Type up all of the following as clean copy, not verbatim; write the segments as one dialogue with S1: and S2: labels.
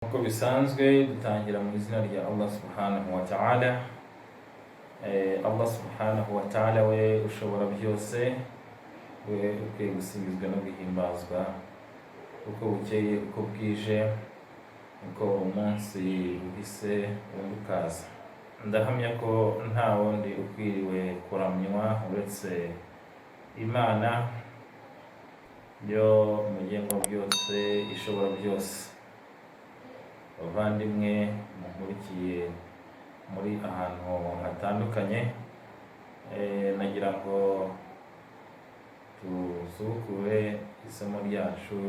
S1: Nk'uko bisanzwe, dutangira mu izina rya Allah subhanahu wa ta'ala. Allah subhanahu wa ta'ala, we ushobora byose, we ukwiye gusingizwa no guhimbazwa uko bukeye, uko bwije, uko umunsi uhise undi ukaza. Ndahamya ko nta wundi ukwiriwe kuramywa uretse Imana, yo mugenga wa byose, ishobora byose. Bavandimwe munkurikiye muri ahantu hatandukanye, nagira ngo tusubukure isomo ryacu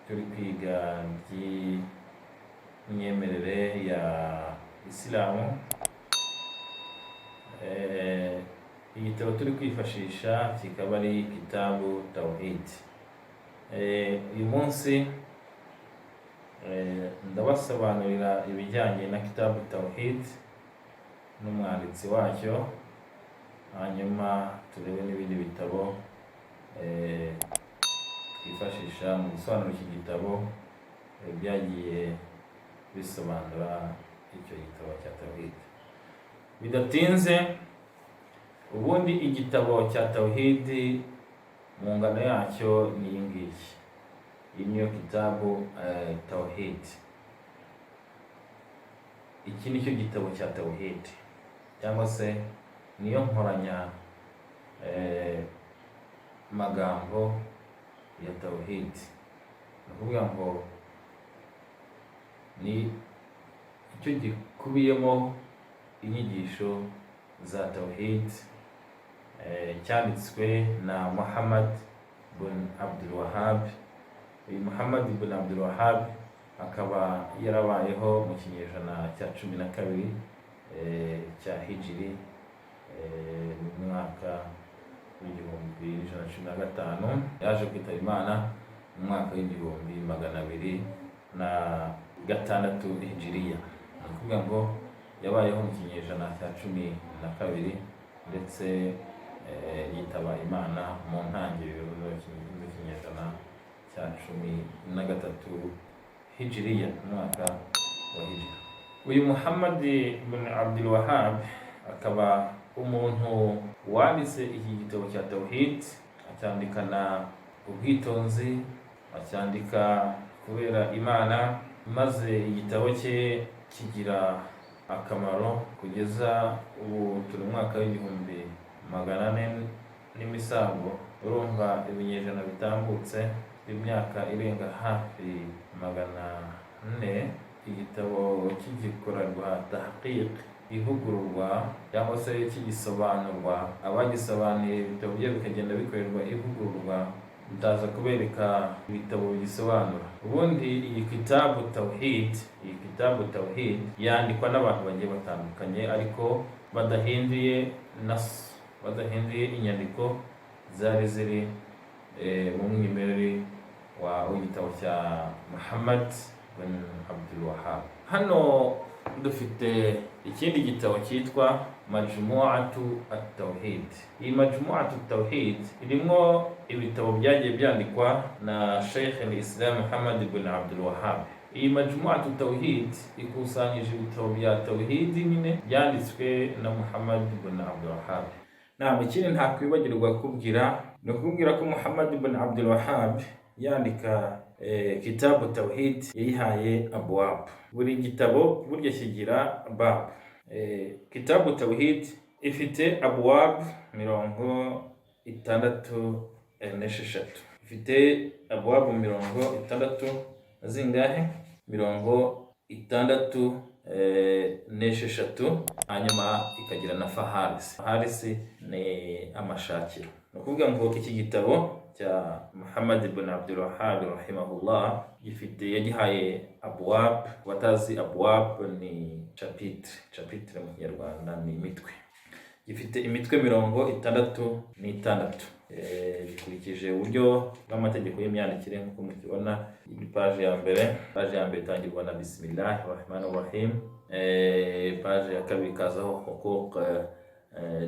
S1: turi kwiga ry'imyemerere ya Isilamu. Igitabo turi kwifashisha kikaba ari Kitabu Tawhid. Uyu munsi ndabasobanurira ibijyanye na Kitabu Tawhid n'umwanditsi wacyo, hanyuma turebe n'ibindi bitabo twifashisha mu gusobanura iki gitabo, byagiye bisobanura icyo gitabo cya Tawhid. Bidatinze, ubundi igitabo cya Tawhid mu ngano yacyo ni iyi ngiyi. Iyi niyo Kitabu Tawhid. Iki nicyo gitabo cya Tawhid, cyangwa se niyo nkoranya magambo ya Tawhid. Ni ukuvuga ngo ni icyo gikubiyemo inyigisho za Tawhid. Cyanditswe na Muhammad bin Abdul Wahhab. Uyu Muhammad bin Abdul Wahhab akaba yarabayeho mu kinyejana cya 12 cya Hijiri, mu mwaka w'1115. Yaje kwitaba Imana mu mwaka w'1206 Hijiriya. Ni ukuvuga ngo yabayeho mu kinyejana cya 12, ndetse yitaba Imana mu ntangiriro z'ikinyejana cya 13 Hijiriya, mu mwaka wa Hijira. Uyu Muhammad bin Abdul Wahhab akaba umuntu wanditse iki gitabo cya Tawhid, acyandikana ubwitonzi, acyandika kubera Imana, maze igitabo cye kigira akamaro kugeza ubu turi mu mwaka w'1400 n'imisago. Urumva ibinyejana bitambutse, imyaka irenga hafi 400, igitabo kigikorerwa tahqiq, ivugururwa, cyangwa se kigisobanurwa. Abagisobanuye ibitabo bye bikagenda bikorerwa ivugururwa. Ndaza kubereka ibitabo bigisobanura. Ubundi iyi Kitabu Tawhid, iyi Kitabu Tawhid yandikwa n'abantu bagiye batandukanye, ariko badahinduye nas, badahinduye inyandiko zari ziri mu mwimerere wa w'igitabo cya Muhammad bin Abdul Wahhab. Hano dufite ikindi gitabo cyitwa Majmu'atu at-Tawhid. Iyi Majmu'atu at-Tawhid irimo ibitabo byagiye byandikwa na Sheikh al-Islam Muhammad bin Abdul Wahhab. Iyi Majmu'atu at-Tawhid ikusanyije ibitabo bya Tawhid nyine byanditswe na Muhammad bin Abdul Wahhab. Ntabwo ikindi ntakwibagirwa kubwira, ni ukubwira ko Muhammad bin Abdul Wahhab yandika Kitabu Tawhid yayihaye abwab. Buri gitabo burya kigira bab. Kitabu Tawhid ifite abwab 66. Ifite abwab 60 na zingahe? 66. Hanyuma ikagira na faharisi. Faharisi ni amashakiro. Ni ukuvuga ngo iki gitabo cya Muhammad ibn Abdul Wahhab rahimahullah gifite, yagihaye abwab. Batazi abwab, ni chapitre. Chapitre mu Kinyarwanda ni imitwe. Gifite imitwe 66. Gikurikije uburyo bw'amategeko y'imyandikire nk'uko mukibona. Iyi page ya mbere, page ya mbere itangirwa na bismillah rahman rahim. Page ya kabiri ikazaho huquq,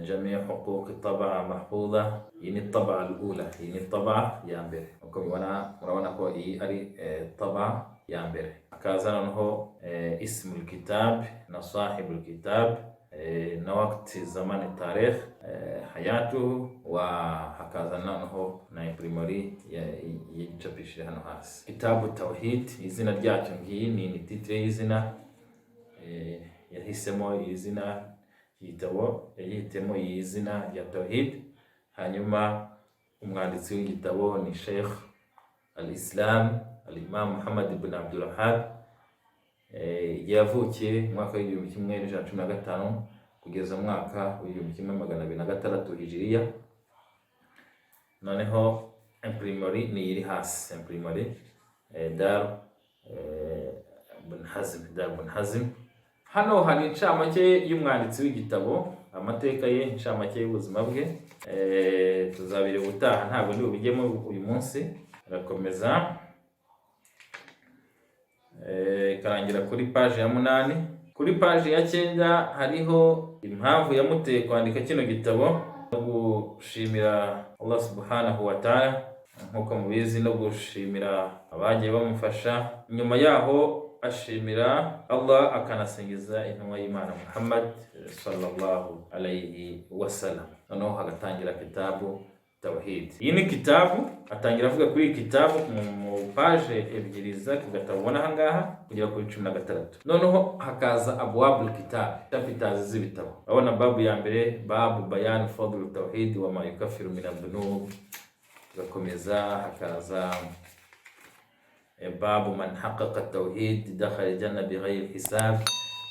S1: jami huquq taba mahfudha. Iyi ni taba al-ula, iyi ni taba ya mbere. Uko mubibona, murabona ko iyi ari taba. Ya mbere akaza noneho ismul kitab na sahibul kitab, na wakati, zamani, tarikh hayatuhu wa, hakaza noneho na imprimerie yagicapishije hano hasi. Kitabu Tawhid, izina ryacyo ngiyi ni titre y'izina. Yahisemo izina igitabo, yagihitemo iyi zina rya Tawhid. Hanyuma umwanditsi w'igitabo ni Sheikh al-Islam al-Imam Muhammad ibn Abdul Wahhab. Yavukiye mu mwaka w'1115 kugeza mu mwaka w'1206 hijiriya. Noneho imprimerie ni iri hasi, imprimerie Dar Ibn Hazm, Dar Ibn Hazm. Hano hari incamake y'umwanditsi w'igitabo, amateka ye, incamake y'ubuzima bwe. Tuzabireba ubutaha, ntabwo ndi bubijyemo uyu munsi. Arakomeza, ikarangira kuri paji ya 8. Kuri paji ya 9 hariho impamvu yamuteye kwandika kino gitabo, no gushimira Allah subhanahu wa ta'ala nk'uko mubizi, no gushimira abagiye bamufasha. Nyuma yaho ashimira Allah, akanasingiza intumwa y'Imana Muhammad sallallahu alayhi wasallam. Noneho hagatangira kitabu Tawhid. Iyi ni kitabu, atangira avuga kuri iyi kitabu mu page ebyiri z'aka gatabo ubona aha ngaha kugera kuri 16. Noneho hakaza abwabul kitab, chapters z'ibitabo. Urabona babu ya mbere, babu bayan fadlu tawhid wa ma yukaffiru min adhunub. Tugakomeza, hakaza babu man haqqaqa tawhid dakhala aljanna bighayri hisab.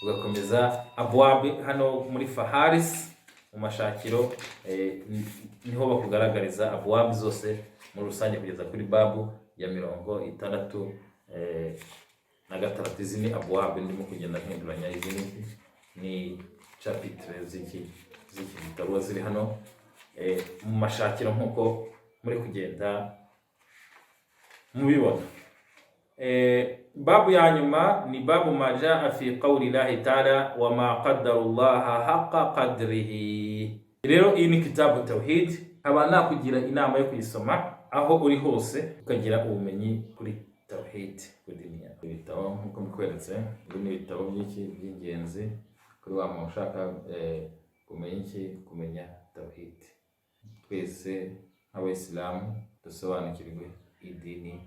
S1: Ugakomeza abwab hano muri faharis, mu mashakiro, niho bakugaragariza abwab zose muri rusange kugeza kuri babu ya 66. Izi ni abwab ndimo kugenda mpinduranya, izi ni chapitre z'iki gitabo ziri hano mu mashakiro nk'uko muri kugenda mubibona. Babu ya nyuma ni babu ma jaa fi qawli llahi taala wa ma qaddaru llaha haqa qadrihi. Rero iyi ni kitabu Tawhid, nkaba nakugira inama yo kuyisoma aho uri hose, ukagira ubumenyi kuri tawhid, ku dini yawe. Ibitabo nk'uko mbikweretse, ibi ni ibitabo by'iki by'ingenzi kuri wa muntu ushaka kumenya iki, kumenya tawhid. Twese nk'abayisilamu dusobanukirwe idini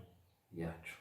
S1: yacu.